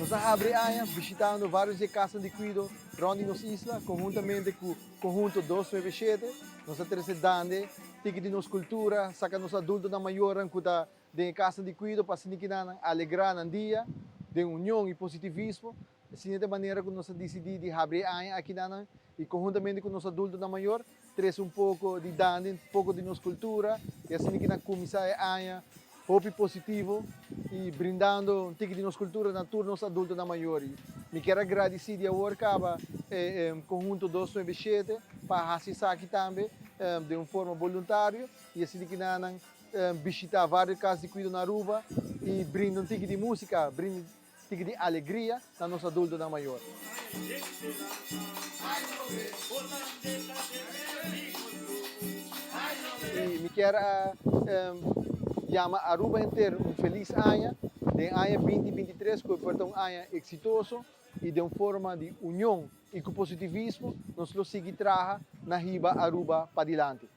Nos a habri aña bishitando varios di e kasnan di kuido rònt di nos isla konhuntamente ku Konhunto 297. Nos a trese dande tiki di nos kultura, saka nos adultonan mayornan ku ta den e kasnan di kuido pa asina kinanan alegrá nan dia den union i positivismo. Asina ta e manera ku nos a disidí di habri e aña akinanan i konhuntamente ku nos adultonan mayor trese un poko di dande, un poko di nos kultura i asina kinan kuminsá e aña hopi positivo i brindando un tiki di nos kultura na tur nos adultonan mayor. I mi kier a gradisí di awor kaba e Konhunto 297 pa hasi esaki tambe den un forma boluntario i asina kinanan bishitá varios kas di kuido na Aruba i brinda un tiki di músika, brinda un tiki di alegria na nos adultonan mayor. I mi kier a yama Aruba henter un felis aña den aña 2023 ku e por ta un aña eksitoso i den un forma di union i ku positivismo nos lo sigui traha na hiba Aruba padilanti.